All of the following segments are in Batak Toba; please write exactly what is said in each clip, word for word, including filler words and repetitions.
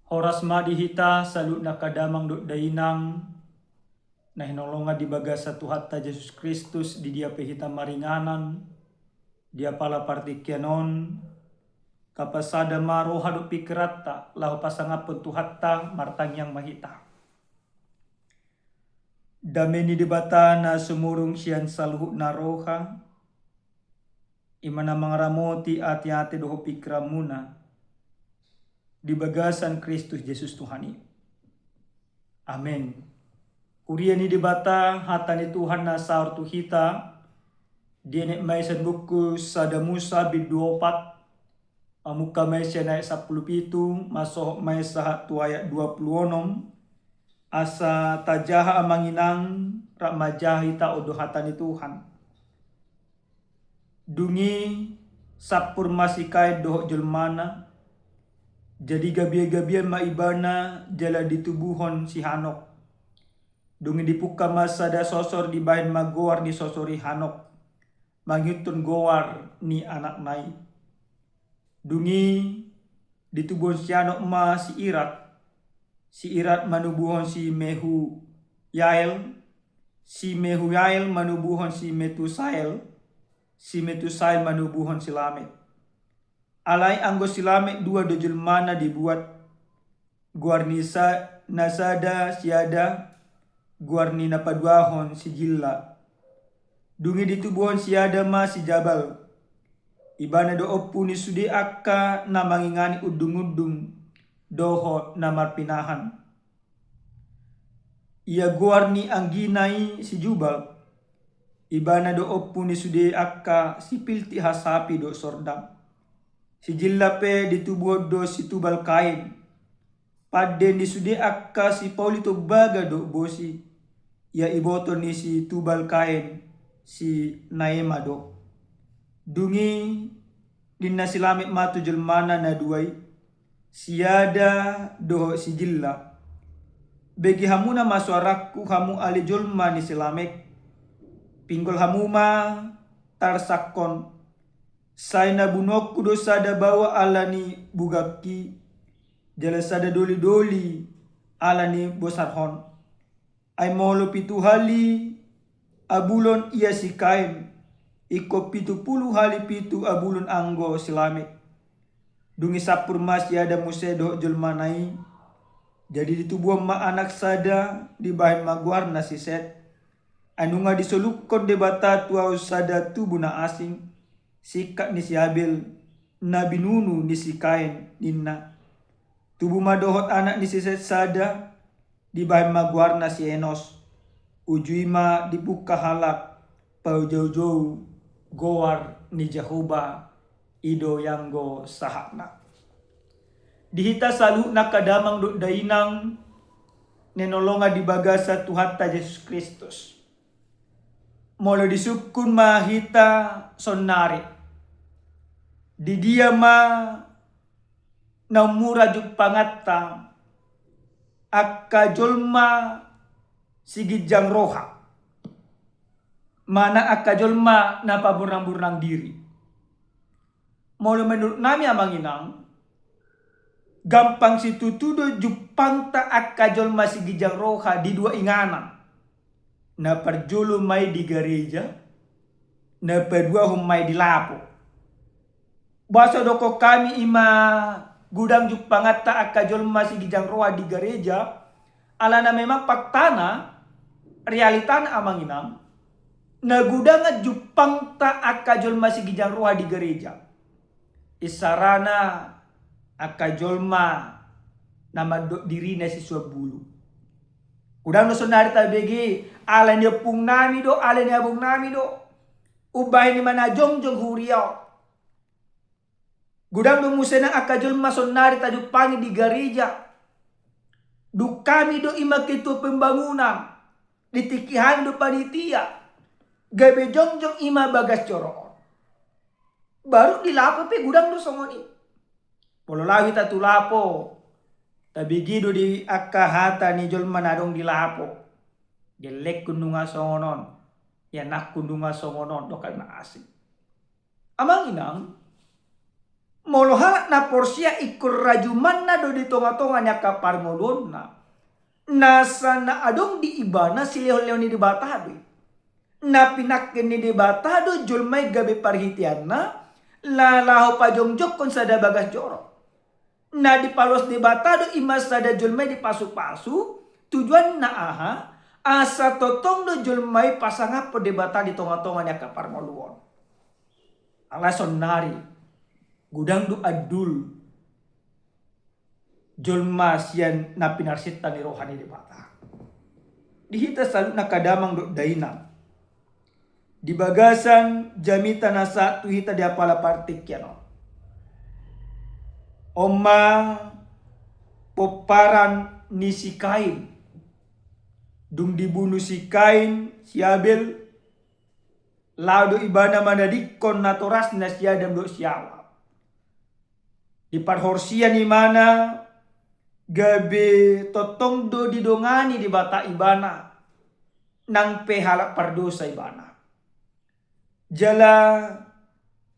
Horas ma di hita saluhutna angka damang dohot dainang na hinaholongan di bagasan Tuhanta Jesus Kristus, di dia pe hita maringanan, di apala partingkian on, tapasada ma roha dohot pingkiranta laho pasangaphon Tuhanta. Martangiang ma hita. Dame ni Debata na sumurung sian saluhutna roha, i ma na mangaramoti ateate dohot pingkiranmuna di bagasan Kristus Jesus Tuhan i. Amen. Huria ni Debata, hata ni Tuhan na saor tu hita, dienet ma i sian buku Sada Musa bindu opat, mamungka ma i sian ayat sampulu pitu, masohot ma i sahat tu ayat dua pulu onom, asa tajaha amang inang rap manjaha hita on do hata ni Tuhan. Dung i sampur ma si Kain dohot jolmana, jadi gabiagabian ma ibana jala ditubuhon si Hanok. Dung i dipungka ma sada sosor, dibahen ma goar ni sosor i Hanok, mangihuthon goar ni anakna i. Dung i ditubuhon si Hanok ma si Irad, si Irad manubuhon si Mehuyael, si Mehuyael manubuhon si Metusael, si Metusael manubuhon si Lamek. Alai anggo si Lamek dua do jolmana dibuat, goar ni sa-, na sada si Ada, goar ni na paduahon si Jilla. Dung i ditubuhon si Ada ma si Jabal. Ibana do ompu ni sude angka na mangingani undungundung dohot na marpinahan. Ia goar ni anggina i si Jubal. Ibana do ompu ni sude angka sipiltik hasapi dohot sordang. Si Jilla pe ditubuhon do si Tubal Kain. Pande ni sude angka sipauli tombaga dohot bosi. Ia iboto ni si Tubal Kain si Naema do. Dung i ninna si Lamek ma tu jolmana na dua i, si Ada dohot si Jilla: Bege hamuna ma soarangku, hamu ale jolma ni si Lamek. Pinggol hamu ma tarsangkon. Sai nabunuonku do sada baoa ala ni bugangki, jala sada dolidoli ala ni bosarhon. Ai molo pitu hali abulon ia si Kain, ingkon pitu pulu hali pitu abulon anggo si Lamek. Dung i sampur ma si Ada muse dohot jolmana i. Jadi ditubuhon ma anak sada, dibahen ma goarna si Set. Ai nunga disolukhon Debata tu ahu sada tubu na asing, singkat ni si Habel, na binunu ni si Kain, ninna. Tubu ma dohot anak ni si Set sada, dibahen ma goarna si Enos. Uju i ma dipungka halak paujou-jou goar ni Jahowa, i do i anggo sahatna. Di hita saluhutna angka damang dohot dainang na hinaholongan di bagasan Tuhanta Jesus Kristus. Molo disungkun ma hita saonnari, di dia ma na ummura jumpanganta angka jolma siginjang roha, manang angka jolma na paburnang-burnang diri? Molo menurut nami amang inang, gampang situtu do jumpangta angka jolma siginjang roha di dua inganan. Na parjolo ma i di gareja, na paduahon ma i di lapo. Boasa dohonon hami i ma godang jumpanganta angka jolma siginjang roha di gareja? Alana memang faktana, realitana amang inang, na godang jumpangta angka jolma siginjang roha di gareja. Isarana angka jolma na mandok dirina sisuan bulu. Godang do saonnari tabege, ala ni ompung nami do, ala ni abang nami do, umbahen i ma na jongjong huria on. Godang do muse nang angka jolma saonnari tajumpangi di gareja. Dung hami do i ma ketua pembangunan, di tingki hami do panitia, gabe jongjong i ma bagas joro on. Baru di lapo pe godang do songon i. Molo laho hita tu lapo, tabege do di angka hata ni jolma na adong di lapo. Gellengku nunga songon on, ianakku nunga songon on, dohot na asing. Amang inang, Molo halak na porsea ingkon rajumanna do di tonga-tonga ni angka parngoluonna. Nasa na adong di ibana silehon-lehon ni Debata do i. Na pinangke ni Debata do jolma i gabe parhiteanna, laho pajongjongkon sada bagas joro. Na dipaloas Debata do i ma sada jolma i dipasu-pasu, tujuanna aha? Asa tongtong do jolma i pasangaphon Debata di tonga-tonga ni angka parngoluon. Alai saonnari, godang do andul jolma sian na pinarsinta ni roha ni Debata. Di hita saluhutna angka damang dohot dainang, di bagasan jamita na sahat tu hita di apala partingkian on. On ma pomparan ni si Kain. Dung dibunu si Kain, si Abel, laho do ibana manadingkon natorasna si Adam dohot si Hawa. Diparhorsian ibana, gabe tongtong do didongani Debata ibana, nang pe halak pardosa ibana. Jala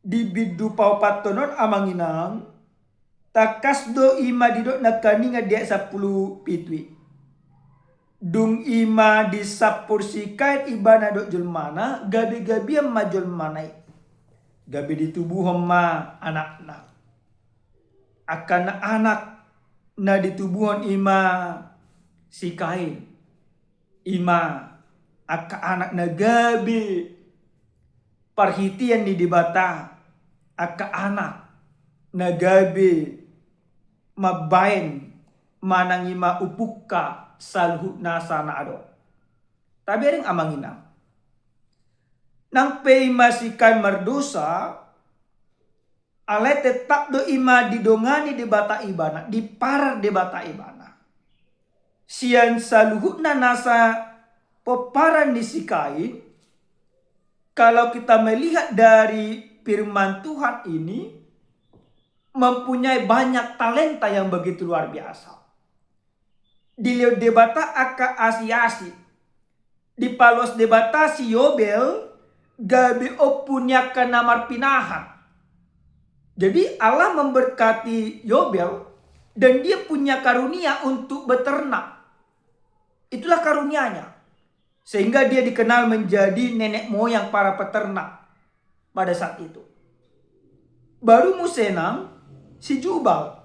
di bindu paopathon on, amang inang, tangkas do i ma didok nangkaningan di ayat sampulu pitu i. Dung i ma disampur si Kain ibana dohot jolmana, gabe-gabean ma jolmana i. Gabe ditubuhon ma anakna. Angka na anak na ditubuhon i ma si Kain. I ma angka anak na gabe parhitean ni Debata, angka anak na gabe mambaen manang i ma umpungka saluhut nasa na adong. Tabereng amang inang. Nang pe i ma si Kain mardosa, alai tetap do i ma didongani Debata ibana, diparar Debata ibana. Sian saluhutna nasa pomparan ni si Kain, kalau kita melihat dari firman Tuhan ini, mempunyai banyak talenta yang begitu luar biasa. Dilehon Debata angka asi-asi. Dipaloas Debata si Yobel gabe ompu ni angka na marpinahan. Jadi Allah memberkati Yobel dan dia punya karunia untuk beternak. Itulah karunianya. Sehingga dia dikenal menjadi nenek moyang para peternak pada saat itu. Baru muse nang si Jubal.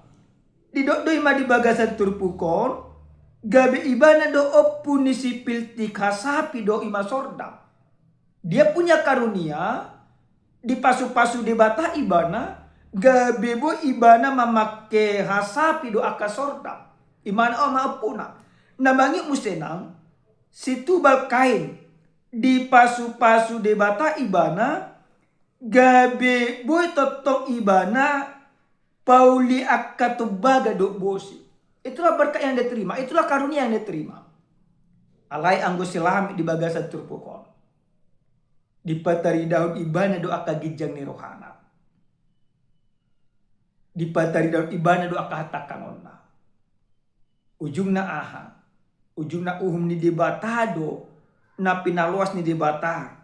Didok do i ma di bagasan turpuk on, gabe ibana do ompu ni si piltik hasapi do i ma sordang. Dia punya karunia, dipasu-pasu Debata ibana, gabe boi ibana mamangke hasapi do angka sordang. Ibana on ma ompuna. Na mangihut muse nang, si Tubal Kain, dipasu-pasu Debata ibana, gabe boi tongtong ibana pauli angka tumbaga dohot bosi. Itulah berkat yang dia terima, itulah karunia yang dia terima. Alai anggo si Lamek di bagasan turpuk on, dipataridahon ibana do angka ginjang ni rohana. Dipataridahon ibana do angka hatangkangonna. Ujungna aha? Ujungna uhum ni Debata do na pinaloas ni Debata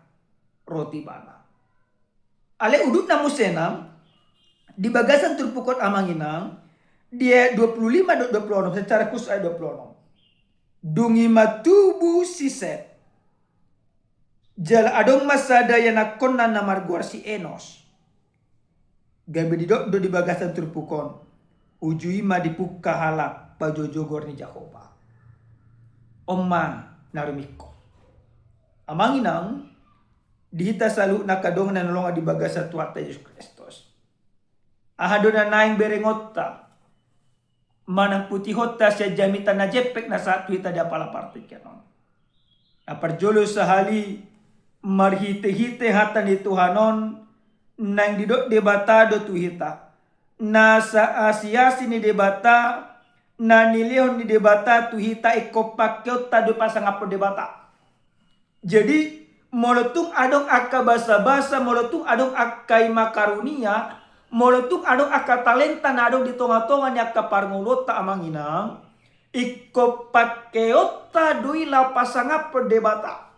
roti ibana. Alai udutna muse nang, di bagasan turpuk on amang inang, di ayat dua puluh lima dohot dua puluh enam, secara khusus ayat dua puluh enam. Dung i ma tubu si Set. Jala adong ma sada ianakkonna na margoar si Enos. Gabe didok do di bagasan turpuk on, uju i ma dipungka halak pajoujou goar ni Jahowa. On ma na rumingkot. Amang inang, di hita saluhutna angka dongan na hinaholongan di bagasan Tuhanta Jesus Kristus. Aha do na naeng berengonta manang putihonta sian jamita na jempek na sahat tu hita di apala partingkian on? Na parjolo sahali, marhite-hite hata ni Tuhan on, naeng didok Debata do tu hita. Nasa asi-asi ni Debata, na nilehon ni Debata tu hita ingkon pangkeonta do pasangaphon Debata. Jadi, molo tung adong angka basa-basa, molo tung adong angka i ma karunia, molo tung adong angka talenta na adong di tonga-tonga ni angka parngoluonta amang inang, ingkon pangkeonta do i laho pasangaphon Debata.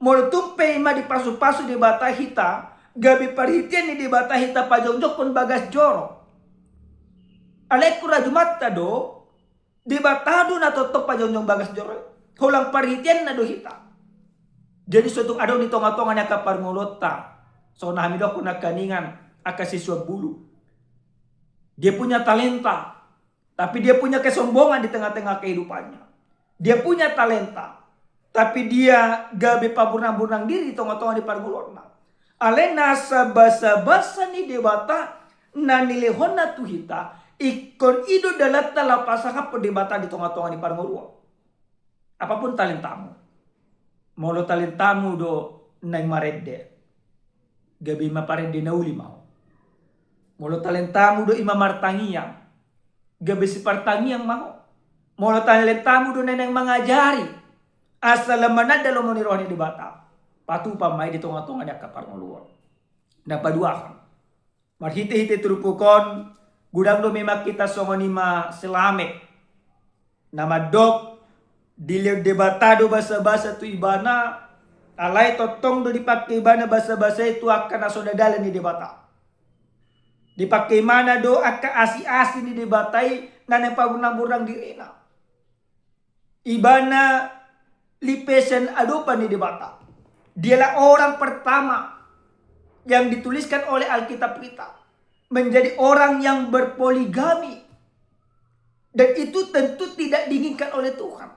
Molo tung pe i ma dipasu-pasu Debata hita, gabe parhitean ni Debata hita pajongjongkon bagas joro. Alai ingkon rajumanta do, Debata do na tongtong pajongjong bagas joro, holan parhiteanna do hita. Jadi so tung adong di tongatonga ni angka parngoluonta, songon na hami dokkon angka ningan, angka sisuan bulu, dia punya talenta, tapi dia punya kesombongan di tengah-tengah kehidupannya. Dia punya talenta, tapi dia gabe paburnang-burnang diri di tongatonga ni parngoluonna. Alai nasa basabasa ni Debata na nilehonna tu hita, ingkon i do dalanta laho pasangaphon Debata di tongatonga ni parngoluon. Apapun talentamu, molo talentamu do naeng marende, gabe ima parende na uli ma ho. Molo talentamu do ima martangiang, gabe sipartangiang ma ho. Molo talentamu do naeng mangajari, asa lam mananda lomo ni roha ni Debata, patupa ma i di tongatonga ni angka parngoluon. Na paduahon, marhitehite turpuk on, godang do memang hita songon i ma si Lamek, na mandok, dilehon Debata do basabasa tu ibana, alai tongtong do dipangke ibana basabasa i tu angka na so dalan ni Debata. Dipangke ibana do angka asiasi ni Debata i na naeng paburnang-burnang dirina. Ibana lipesan adopan ni Debata. Dialah orang pertama yang dituliskan oleh Alkitab kita menjadi orang yang berpoligami. Dan itu tentu tidak diinginkan oleh Tuhan.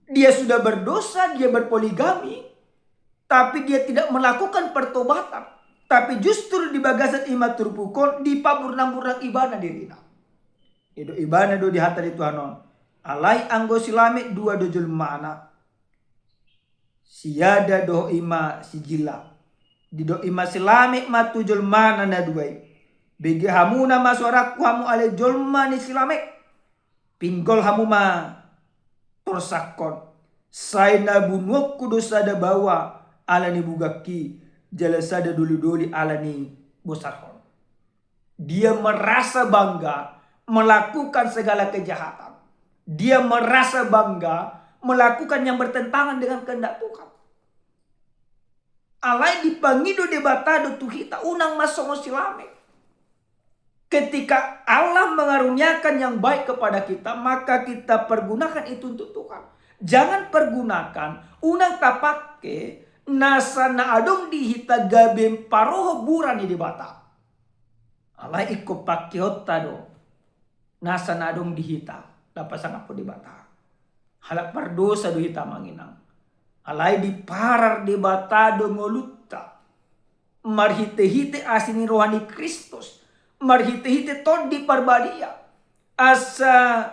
Dia sudah berdosa, dia berpoligami, tapi dia tidak melakukan pertobatan. Tapi justru di bagasan i ma turpuk on, dipaburnang-burnang ibana dirina. I do ibana do di hata ni Tuhan on. Alai anggo si Lamek dua do jolmana. Siada dohot i ma si Jilla. Didok i ma si Lamek ma tu jolmana na dua i. Bege hamuna ma suarangku hamu ale jolma ni si Lamek. Pinggol hamu ma torsangkon. Sai na bunuonku do sada baoa ala ni bugangki, jala sada dolidoli ala ni bosarhon. Dia merasa bangga melakukan segala kejahatan. Dia merasa bangga melakukan yang bertentangan dengan kehendak Tuhan. Alai dipangido Debata do tu hita, unang ma songon si Lamek. Ketika Allah mengaruniakan yang baik kepada kita, maka kita pergunakan itu untuk Tuhan. Jangan pergunakan, unang tapangke nasa na adong di hita gabe paroho bura ni Debata. Alai ingkon pangkeonta do nasa na adong di hita laho pasangaphon Debata. Halak pardosa do hita, amang inang. Alai diparar Debata do ngolunta marhitehite asi ni roha ni Kristus, marhitehite Tondi Parbadia, asa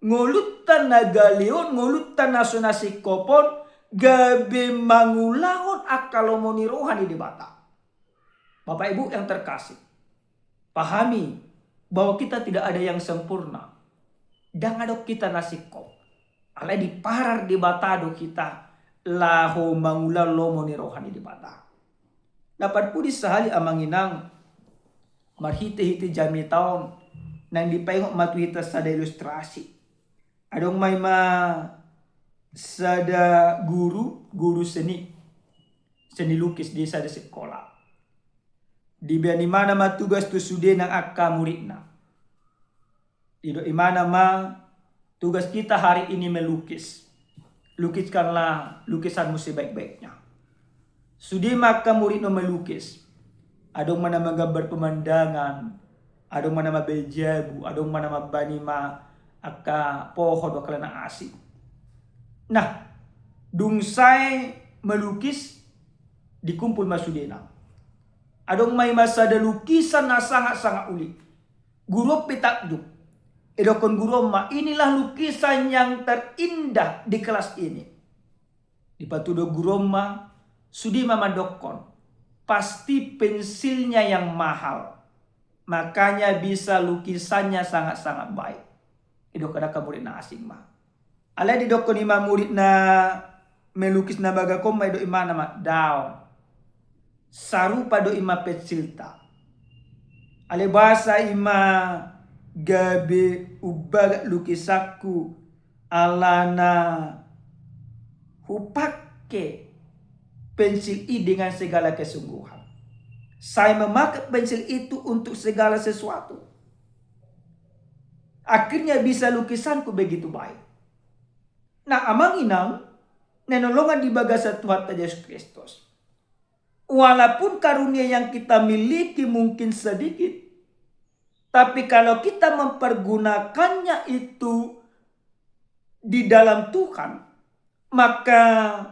ngolunta na gale on, ngolunta na so na singkop on, gabe mangulahon angka lomo ni roha ni Debata. Bapak Ibu yang terkasih, pahami bahwa kita tidak ada yang sempurna. Ndang adong hita na singkop. Alai diparar Debata do hita laho mangula lomo ni roha ni Debata. Na parpudi sahali, amang inang, marhitehite jamita on, naeng dipaingot ma tu hita sada ilustrasi. Adong ma i ma sada guru, guru seni, seni lukis di sada sikola. Dibaen ibana ma tugas tu sude nang angka muridna. Didok ibana ma, tugas kita hari ini melukis. Lukiskanlah lukisanmu sebaik-baiknya. Sude ma angka murid on melukis. Adong ma na manggambar pemandangan, adong ma na mambaen jabu, adong ma na mambaen i ma angka pohon dohot hal na asing. Nah, dung sae melukis, dikumpul ma sudena. Adong ma i ma sada lukisan na sangat-sangat uli. Guru on pe takjub. Didokkon guru on ma, "Inilah lukisan yang terindah di kelas ini." Dipatudu guru on ma, sude ma mandokkon, "Pasti pensilnya yang mahal, makanya bisa lukisannya sangat-sangat baik." Didokkon angka murid na asing ma. Alai didokkon i ma murid na melukis na bagak on ma, didok ibana ma, "Daong. Sarupa do i ma pensilta. Alai boasa i ma gabe umbagak lukisanku, alana hupangke pensil i dengan segala kesungguhan." Saya memakai pensil itu untuk segala sesuatu. Akhirnya bisa lukisanku begitu baik. Nah, amang inang, na hinaholongan di bagasan Tuhanta Jesus Kristus. Walaupun karunia yang kita miliki mungkin sedikit, tapi kalau kita mempergunakannya itu di dalam Tuhan, maka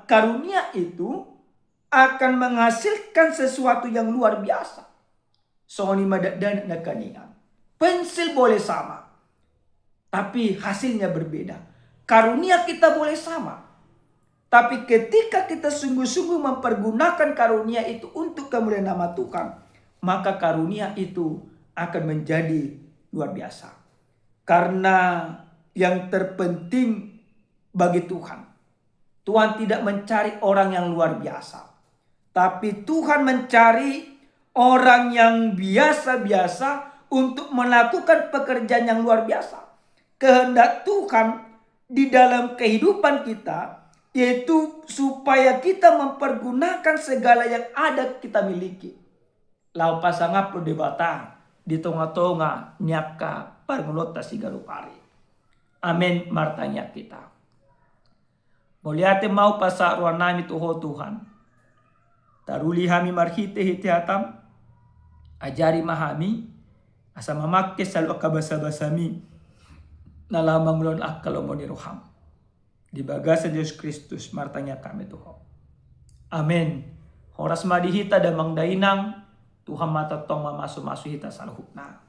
karunia itu akan menghasilkan sesuatu yang luar biasa. Songon i ma dakdanak na hinaholongan. Pensil boleh sama, tapi hasilnya berbeda. Karunia kita boleh sama, tapi ketika kita sungguh-sungguh mempergunakan karunia itu untuk kemuliaan nama Tuhan, maka karunia itu akan menjadi luar biasa. Karena yang terpenting bagi Tuhan, Tuhan tidak mencari orang yang luar biasa, tapi Tuhan mencari orang yang biasa-biasa untuk melakukan pekerjaan yang luar biasa. Kehendak Tuhan di dalam kehidupan kita, yaitu supaya kita mempergunakan segala yang ada kita miliki laho pasangap Debata di tonga-tonga ni angka parngoluonta siganup ari. Amen. Martangiang hita. Mauliate ma hupasahat rohanami tu Ho Tuhan. Taruli hami marhite-hite hataM. Ajari ma hami asa mamangke saluhut angka basa-basaMi na laho mangulahon angka lomo ni rohaM. Di bagasan Jesus Kristus martangiang hami tu Ho. Amen. Horas ma di hita damang dainang. Tuhan ma tongtong mamasu-masu hita saluhutna.